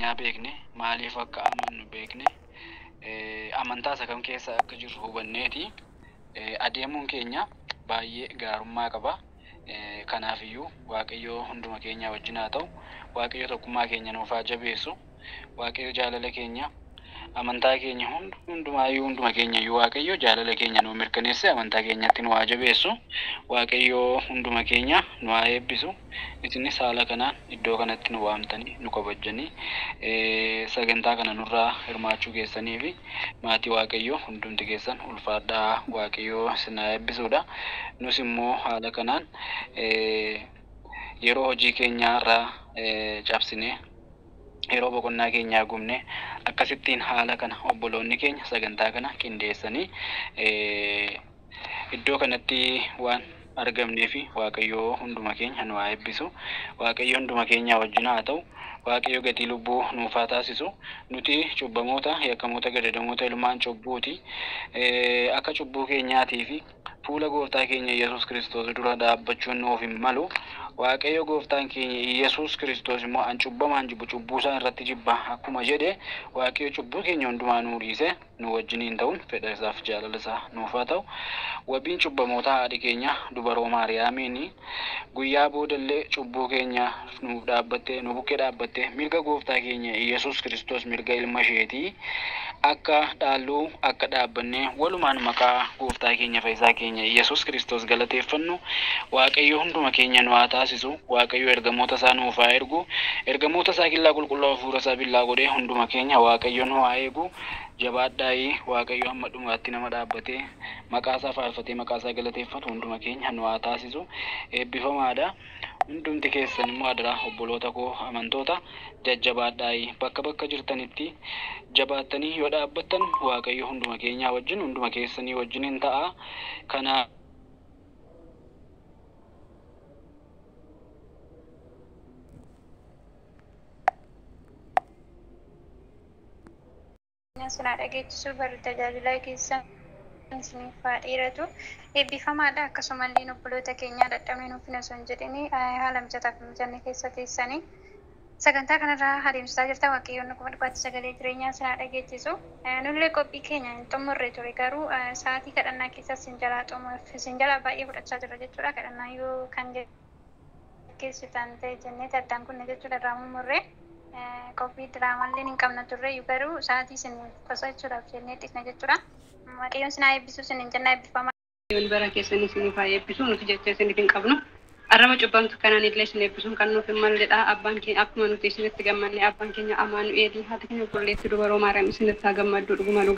Beekne maaliif akka amannu beekne, amantaa isa kam keessa akka jirru hubanneeti adeemuun keenya baay'ee gaarummaa qaba. Kanaafiyyuu Waaqayyo hunduma keenya wajjin haa ta'u. Waaqayyo tokkummaa keenya nuuf haa jabeessu. Waaqayyo jaalala keenya, amantaa keenya hundumaayyuu, hunduma keenya iyyuu Waaqayyo jaalala keenya nuu mirkaneesse, amantaa keenyatti nu haa jabeessu. Waaqayyo hunduma keenya nu haa eebbisu. Isinis haala kanaan iddoo kanatti nu waamtanii nu kabajjanii sagantaa kana nurraa hirmaachuu keessanii fi maatii Waaqayyo hundumti keessan ulfaadhaa, Waaqayyo isin haa eebbisuudha. Nus immoo haala kanaan yeroo hojii keenyaarraa cabsinee, yeroo boqonnaa keenyaa gubne, akkasittiin haala kana obboloonni keenya sagantaa kana qindeessanii iddoo kanatti waan argamnee fi Waaqayyo hunduma keenya nu haa eebbisu. Waaqayyo hunduma keenya wajjin haa ta'u. Waaqayyo gatii lubbuu nuuf haa taasisu. Nuti cubbamoota, yakkamoota, gadadamoota, ilmaan cubbuuti. Akka cubbuu keenyaatii fi fuula gooftaa keenya Yesuus Kiristoos dura dhaabbachuun nuuf hin malu. Waaqayyo gooftaan keenya Yesuus Kiristoos immoo an cubbamaan jibbu, cubbuu isaan irratti jibba akkuma jedhe, Waaqayyo cubbuu keenya hundumaa nuu dhiise nu wajjiniin ta'uun fedha isaaf jaalala isaa nuuf haa ta'u. Wabiin cubbamootaa haadhi keenya dubaroo Maariyaamiin guyyaa boodallee cubbuu keenya nuuf dhaabbattee, nu bukkee dhaabbattee, mirga gooftaa keenya Yesuus Kiristoos, mirga ilma isheetii akka dhaalluu akka dhaabbannee walumaan maqaa gooftaa keenya fayyisaa keenya Yesuus Kiristoos galateeffannu Waaqayyo hunduma keenya nu haa taasisu. Waaqayyo ergamoota isaa nuuf haa ergu. Ergamoota isaa killaa qulqulluu hafuura isaa billaa godhee hunduma keenya Waaqayyo nu haa eegu. Jabaadhaayii, Waaqayyo hamma dhumaatti nama dhaabbatee maqaa isaa faarfatee maqaa isaa galateeffatu hunduma keenya nu haa taasisu. Eebbifamaadha. Hundumti keessan immoo adaraa obboloota koo amantoota jajjabaadhaayii, bakka bakka jirtanitti jabaattanii yoo dhaabbattan Waaqayyo hunduma keenyaa wajjin, hunduma keessanii wajjin hin ta'a. Kana Sinaa dhageechisuu barri tajaajilaa keessan isiniif haa dheeratu. Eebbifamaadha. Akkasumallee obboloota keenyaa dadhabnee nuuf hin osoo hin jedhini haala mijataa fi mijanne keessa teessanii sagantaa kanarraa adeemsisaa jirta. Waaqayyoon kuma dhugaatti sagalee jireenyaa sinaa dhageechisu. Nullee qophii keenya hin xumurre ture, garuu sa'aatii kadhannaa keessas sin jalaa xumurre, sin jalaa baay'ee fudhachaa jirra jechuudha. Kadhannaa yoo kan geggeessitan ta'e jennee addaan kunne jechuudha, irraa mummurree. Qophii diraamallee hin qabna turre, garuu sa'aatii isin qusachuudhaaf jennee dhiisne jechuudha. Waaqayyoon sinaa eebbisuu isin hin jenna, eebbifama. Bara keessan isiniif haa eebbisu, nuti jecha isiniif hin qabnu. Arraba cubbamtu kanaan illee isin eebbisuun kan nuuf hin malledha. Abbaan keenya akkuma nuti isinitti gammanne, abbaan keenya Amaanu'eel, haati keenya qulqulleettii dubaroo Maariyaam isinitti haa gammaddu dhuguma.